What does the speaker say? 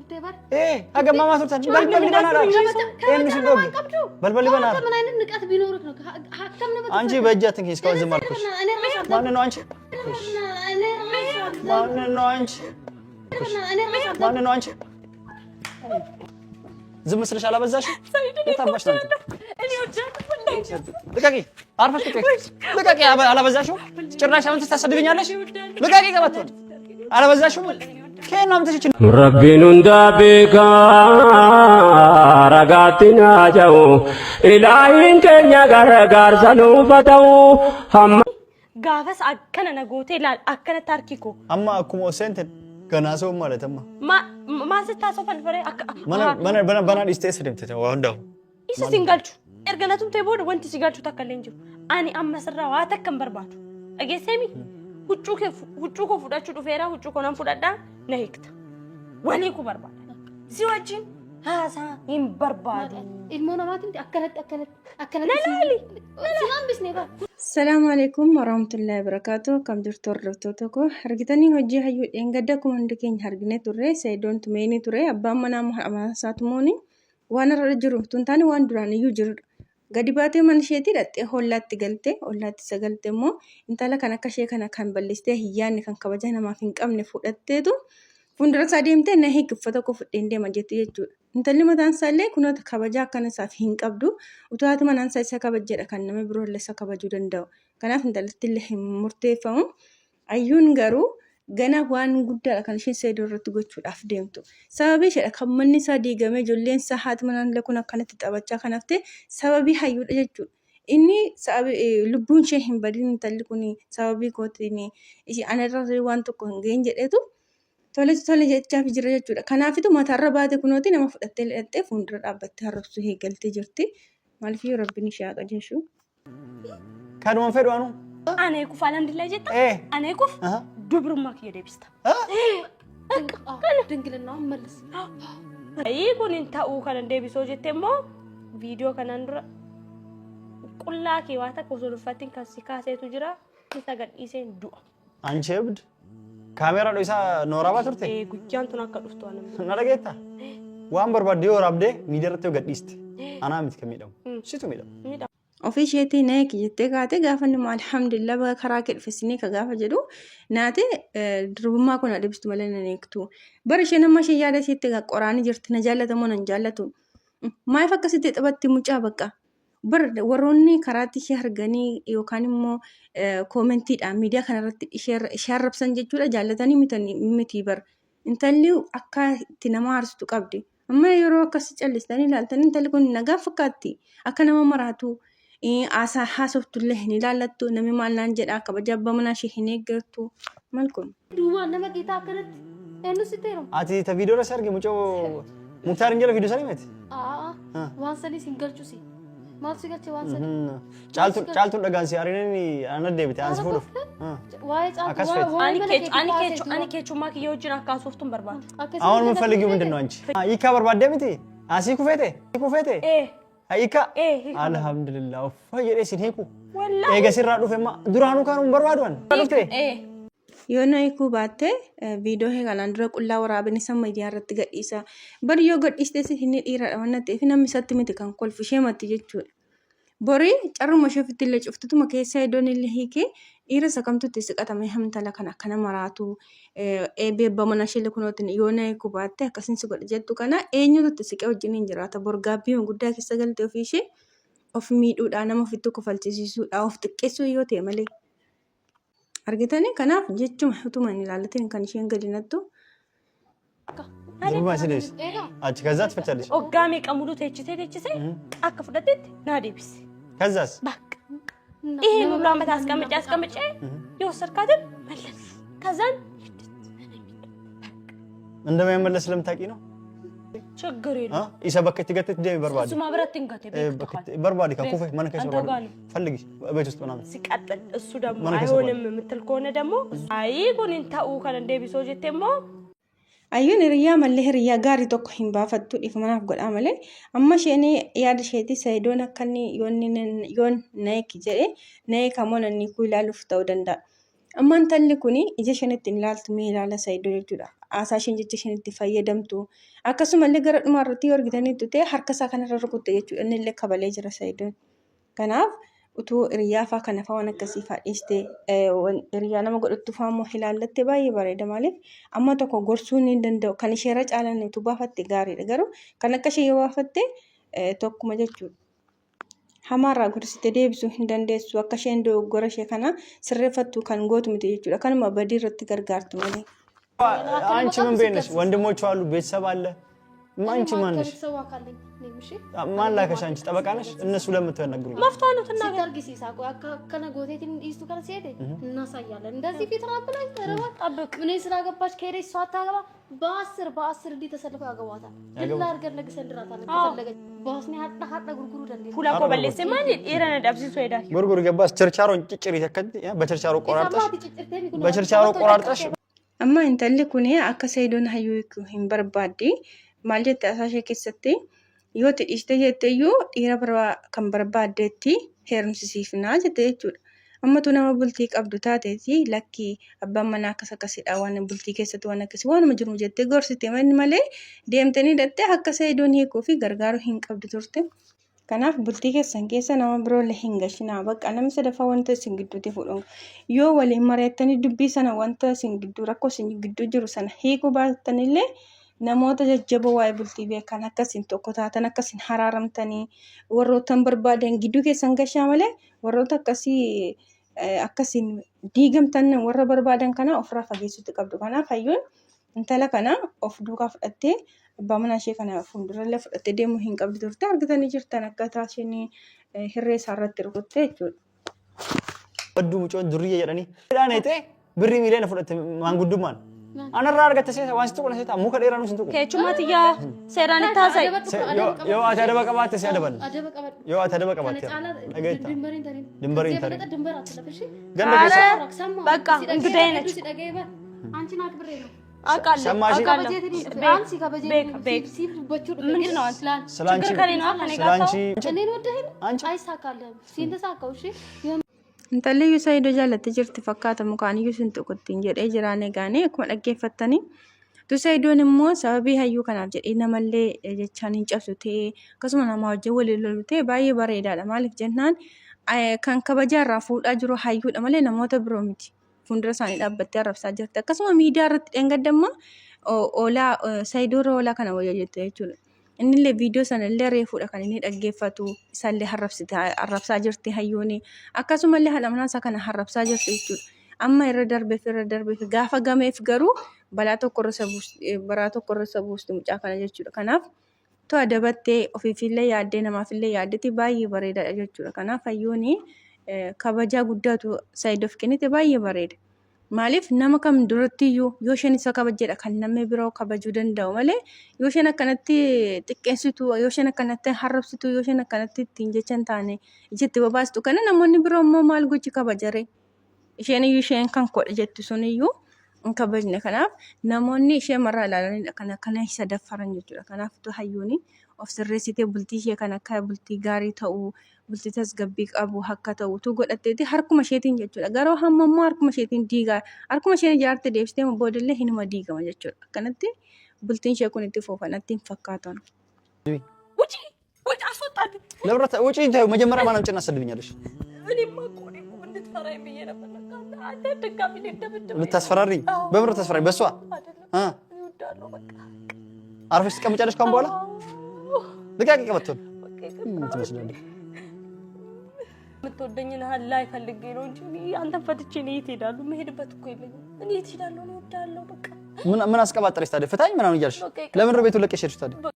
turtee bar. Ee haga ammaa turtan balballi banaadha. Eenyu si dhoogge? Balballi banaadha. ምን አይነት ንቀት ቢኖርህ ነው? ሀከም ነው። አንቺ በእጅ አትንኪኝ። እስካሁን ዝም አልኩሽ። ማንን ነው አንቺ? ማንን ነው አንቺ? ማንን ነው አንቺ? ዝም ስልሽ አላበዛሽም? የት አባሽ ነው አንቺ? ልቀቂ! አርፈሽ ቁጭ በይ። ልቀቂ! አላበዛሽም? ጭራሽ አሁን ታሰድብኛለሽ? ልቀቂ! ቀበቶን አላበዛሽም? ከየት ነው አምጥተሽ? Rabbiin hundaa beekaa ragaatti naa ja'u ilaahiin keenya gargaarsa nuuf haa ta'u hamma. Gaafas akkana na gootee ilaal akkanatti harki koo. Amma akkuma oseentin ganaa ሰው ማለት amma Maal sitti haasofan faree akka. Mana mana bana banaa dhiistee eessa deemte waa hundaa'u? Isa sin galchu. Erga na tumtee booda wanti si galchu takka illee hin jiru. Ani amma sirraa waa takka hin barbaadu. Dhageesseemi? Huccuu kee huccuu koo fudhachuu dhufeera, huccuu koo nan fudhadhaa, na hiikta. Walii koo barbaada. Si wajjin haasaa hin barbaadu. Ilmoo namaatiin akkanatti akkanatti akkanatti. Na laali. Si hambisne bar. Salaamu alaikum warahmatullahi wabarakatuh. Akkam jirtu hordoftoota koo? Argitanii hojii hayyuu dheengadda akkuma hundi keenya argine turre Sa'idoon tumeenii ture. Abbaan manaa immoo isaa tumuuni waan irra jiru utuu hin taane waan duraan iyyuu jirudha. Gadi baatee mana isheetii dhaqxee hollaatti galte. Hollaatti isa galte immoo intala kan akka ishee kana kan bal'istee hin yaadne kan kabaja namaaf hin qabne fudhatteetu fuuldura isaa deemtee na hiiki uffata koo fudheen deema jetti jechuudha. Intalli mataan isaa illee kunoota kabajaa akkana isaaf hin qabdu. Utuu haati manaan isaa isa kabajjedha kan nama biroo illee isa kabajuu danda'u. Kanaaf intalatti illee hin murteeffamu. Ayyuun garuu gana waan guddaadha kan isheen Saidoo irratti gochuudhaaf deemtu. Sababii isheedha kan manni isaa diigamee ijoolleen isaa haati manaan illee kun akkanatti taphachaa kan hafte sababii hayyuudha jechuudha. Inni lubbuun ishee hin badin intalli kun sababii kootiin ana irra waan tokko hin gahin jedheetu tole tole jechaaf jira jechuudha. Kanaafitu mataarra baate kunooti nama fudhattee hidhattee fuuldura dhaabbattee arrabsuu eegaltee jirti. Maaliif rabbiin ishee haa qajeelchu. Kanuman fedhu anuu. Ana eekuuf alhamdulillah jetta. Ee. Ana eekuuf Aha. dubrummaa kiyya deebista. ድንግልናውን መልስ። Ayii kun hin ta'uu kanan deebisoo jette immoo viidiyoo kanaan dura qullaa kee waa takka osoo hin uffatin kan si kaaseetu jira. Isa gadhiiseen du'a. አንቺ እብድ kaameeraa dho'isaa nooraabaa turte? Ee, guyyaan tun akka dhuftu waan hin Na dhageetta? Waan barbaadde yoo waraabdee miidiyaa irratti yoo gadhiiste anaa miti kan miidhamu. Situ miidhama. Miidhamu. Ofii isheetii na eegi jettee kaate gaafa inni immoo alhamdulillah baga karaa kee dhufe sinii ka gaafa jedhu naate durbummaa kun adeemsitu malee nan eegtu. Bara isheen amma isheen yaada isheetti egaa qoraanii jirti na jaallata moo nan jaallatu. Maaliif akkasitti taphatti mucaa bakka. Bar warroonni karaatti ishee arganii yookaan immoo koomentiidhaan miidiyaa kanarratti ishee arrabsan jechuudha jaallatanii miti bar. Intalli akka itti nama aarsitu qabdi. Amma yeroo akkas callistanii ilaaltanii intalli kun nagaa fakkaatti. Akka nama maraatu haasaa haasoftullee hin ilaallattu. Namni maal naan jedha kabaja abbaa manaa ishee hin eeggattu. Maal kun? Duwwaan nama dhiitaa akkanatti. Eenyu sitti heeruma? Ati ta viidiyoo irra si arge mucoo Muktaar hin jala viidiyoo sanii miti? Aa waan sanii sin galchusi. Maal si galche waan sanii? Caaltuun caaltuun dhagaan si ariinani ana deebite aan si fuudhuuf. Waa'ee caaltu Akkas feeti. waa'ee Ani mana keechu keetii ani kaasee keechu ani keechummaa kiyya wajjin akka haasoftu hin barbaadu. Akkasii አሁን mana የምትፈልጊው ምንድን ነው አንቺ? ይካ በርባዴ miti? Asii kufeete? Kufeete? Ee Hiika? Ee hiika. Alhamdulillah. Uffa jedhee sin hiiku. Wallaahi. Eega sirraa dhufe ma duraanuu kaanuu hin barbaadu ani. Dhufte? Ee. Yoo na hiikuu baatte viidiyoo kee kanaan dura qullaa waraabin isa miidiyaa irratti gadhiisa. Bar yoo gadhiistes inni dhiiradha waan ta'eef namni isatti miti kan kolfu ishee matti jechuudha. Bori carruma ishee ofitti illee cuftutuma keessa iddoon illee hiikee dhiira isa kamtu itti siqatame intala kana akkana maraatu eebbee abbaa manaa ishee illee kunootiin yoo na hiikuu baatte akkasin si godha jettu kana eenyutu itti siqee wajjin hin jiraata. Bor gaabbii guddaa keessa galte ofii ishee of miidhuudha nama ofitti kofalchisiisuudha of xiqqeessuu yoo ta'e malee. Argitanii kanaaf jechuma utuma hin ilaallatin kan isheen gadi nattu. Durbummaa si deebise. Achi ከዛ ትፈቻለሽ። Hoggaa meeqa muluu teechisee teechisee akka fudhatetti naa deebise. ከዛስ በቃ ይሄን ሁሉ ዓመት አስቀምጬ አስቀምጬ የወሰድካትን መለስ። ከዛን እንደማይመለስ ስለምታውቂ ነው። ችግር የለውም። Isa bakka itti gattetti deemi barbaadi. እሱማ biratti hin gate beektu Bakka itti barbaadi kan kufe mana keessa አንተ barbaadi. ጋር ነው። ፈልጊ ቤት ውስጥ ምናምን ሲቀጥል እሱ ደግሞ mana keessa አይሆንም የምትል ከሆነ ደግሞ አይ kun hin ta'uu kanan deebisoo jette immoo Ayyuun hiriyyaa mallee hiriyyaa gaarii tokko hin baafattu dhiifama naaf godhaa malee amma isheen yaada isheetii Sa'idoon akka inni yoon na hiiki jedhe na hiika moo nan hiikuu ilaaluuf ta'uu danda'a. Amma intalli kun ija isheen ittiin ilaaltu mee ilaala Saayidoo jechuudha. Haasaa isheen jecha isheen itti fayyadamtu. Akkasumallee gara dhumaa irratti yoo argitaniittu ta'e harka isaa kanarra rukutte jechuudha. Inni illee kabalee jira Saayidoon. Kanaaf utuu hiriyaa faa kana faa waan akkasii faa dhiistee hiriyaa nama godhattu faa immoo ilaallatte baay'ee bareeda. Maaliif amma tokko gorsuu ni danda'u. Kan isheerra caalan utuu baafatte gaariidha. Garuu kan akka ishee yoo baafatte tokkuma jechuudha. Hamaarraa gorsite deebisuu hin dandeessu. Akka isheen dogoggora ishee kana sirreeffattu kan gootu miti jechuudha. Kanuma badii irratti gargaartu malee. አንቺ ምን ቤት ነሽ? ወንድሞቹ አሉ፣ ቤተሰብ አለ። አንቺ ማን ነሽ? ማን ላከሽ? አንቺ ጠበቃ ነሽ? እነሱ ለምን ተነግሩኝ? መፍቷ ነው ትናገር። ሲታርጊሲሳ ቆይ akkana gooteetiin dhiistu kana seete እናሳያለን። እንደዚህ ፊት ብላኝ ጠብቅ። እኔ ስላገባች ከሄደች እሷ አታገባ። በአስር በአስር እንዲህ ተሰልፈው ያገቧታል። ድል አድርገን ነግሰን እንድራታለን። ከፈለገች ባስኔ ሀዳ ሀዳ ጉርጉሩ ደንዴ ፉላ ኮ በሌሴ ማን ኢረነ ዳብሲሱ ሄዳ ጉርጉር ገባስ ችርቻሮን ጭጭሪ ተከት በችርቻሮ ቆራርጠሽ በችርቻሮ ቆራርጠሽ Amma intalli kun akka Sayidoon hayyuu hiiku hin barbaaddi. Maal jette haasaa ishee keessatti yoo itti dhiiste jette iyyuu dhiira biraa kan barbaaddeetti heerumsisiifnaa jette jechuudha. Ammatu nama bultii qabdu taateeti lakkii abbaan manaa akkas akkasidha waan bultii keessatti waan akkasii waanuma jiru jettee gorsite malee deemtanii dhattee akka Sayidoon hiikuu fi gargaaruu hin qabdu turte. Kanaaf bultii keessan keessa nama biroollee hin gashinaa. Bakka namni sadaffaa wanta isin gidduutti fuudhu yoo waliin mari'attanii dubbii sana wanta isin gidduu rakkoo isin gidduu jiru sana hiikuu baattanillee namoota jajjaboo waa'ee bultii beekan akka isin tokko taatan akka isin haraaramtanii warroota barbaadan gidduu keessan gashaa malee warroota akkasii akkasiin diigamtan warra barbaadan kana ofirraa fageessuutti qabdu. Kanaaf hayyuun intala kana of duukaa fudhattee abbaa manaa ishee kana fuuldurallee fudhattee deemuu hin qabdu turte argitanii jirtan akkaataa isheen hirree isaa irratti rukutte jechuudha. Badduu mucoon durriyyee jedhanii. Dhaan birrii miiliyoona fudhatte maanguddummaan. Anarraa argatte seeta waan si tuqu na seeta muka dheeraa nu sin tuqu. Keechuma tiyyaa seeraan itti haasa'i. Yoo ati adaba qabaatte si adaban. Adaba qabadhu. Yoo ati adaba Kana qabaatte caalaa dhageetta. ድንበሬን ተሪን ድንበሬን ተሪን። ድንበር አትለፍ። እሺ Ganda keessa በቃ እንግዳዬ ነች። ሲደገይ በር አንቺን አክብሬ ነው አውቃለሁ ሰማሽ? አውቃለሁ። አንቺ ከበጀት ቤክ ሲል ዱበቹ ምንድን ነው አንተ? ስለ አንቺ ችግር ከኔ ነው ከኔ ስለ ጋር አንቺ እኔን ወደህ አንቺ አይሳካልህም። ሲንተሳካው እሺ Intalli iyyuu Saayidoo jaalattee jirti fakkaata mukaan iyyuu sin tuquttiin jedhee jiraan egaanii akkuma dhaggeeffattanii. Tu Saayidoon immoo sababii hayyuu kanaaf jedhee namallee jechaan hin cabsu ta'ee akkasuma nama wajjin waliin lolu ta'e baay'ee bareedaadha. Maaliif jennaan kan kabajaa irraa fuudhaa jiru hayyuudha malee namoota biroo miti. Fuuldura isaanii dhaabbattee arrabsaa jirti. Akkasuma miidiyaa irratti dheengadda oolaa Saayidoo irra oolaa kana wayya jette jechuudha. Innillee viidiyoo sanallee reefuudha kan inni dhaggeeffatu isaallee arrabsaa jirti hayyuuni. Akkasumallee haadha manaa isaa kana arrabsaa jirti jechuudha. Amma irra darbeef irra darbeef gaafa gameef garuu balaa tokko irra isa buusti mucaa kana jechuudha. Kanaaf tu adabattee ofiifillee yaaddee namaafillee yaaddeeti baay'ee bareedaadha jechuudha. Kanaaf hayyuuni kabajaa guddaatu Saayidoof kennite baay'ee bareeda. Maaliif nama kam duratti iyyuu yoo isheen isa kabajjedha kan namni biroo kabajuu danda'u malee yoo isheen akkanatti xiqqeessitu yoo isheen akkanatti harrabsitu yoo isheen akkanatti ittiin jecha hin taane ijatti babaastu kana namoonni biroo immoo maal gochi kabajare isheen iyyuu isheen kan kodha jettu sun iyyuu hin kabajne. Kanaaf namoonni ishee marraa ilaalanidha kan akkana isa daffaran jechuudha. Kanaaf hayyuuni of sirreessitee bultii ishee kan akka bultii gaarii ta'uu bultii tasgabbii qabu akka ta'utu godhatteeti harkuma isheetiin jechuudha. Garuu hamma immoo harkuma isheetiin diigaa harkuma isheen ijaarte deebistee boodallee hinuma diigama jechuudha. Akkanatti bultiin ishee kun itti fufa natti hin fakkaatan. ውጪ ውጪ፣ አስወጣልኝ። ለብረት ውጪ ተይው። መጀመሪያ ማን አምጪና አሰድብኛለሽ? እኔማ እኮ እኔ እኮ እንድትፈራኝ ብዬ ነበር። በቃ አንተ ድጋሚ ልደብድብ ልታስፈራሪኝ? በምን ልታስፈራሪኝ? በእሷ አይደለም እ እወዳለሁ። በቃ አርፈሽ ትቀመጫለሽ ካሁን በኋላ? ልቀቂ ቀበቶን። በቃ ምን ትመስላለሽ? የምትወደኝን ላይ ፈልጌ ነው እንጂ እኔ አንተን ፈትቼ እኔ የት እሄዳለሁ? የምሄድበት እኮ የለኝም። እኔ የት እሄዳለሁ? እኔ እወድሃለሁ። በቃ ምን ምን አስቀባጠረሽ ታዲያ? ፍታኝ ምናምን እያልሽ በቃ ይቅርታ። ለምን ነው ቤቱን ለቀሽ ሄድሽ ታዲያ?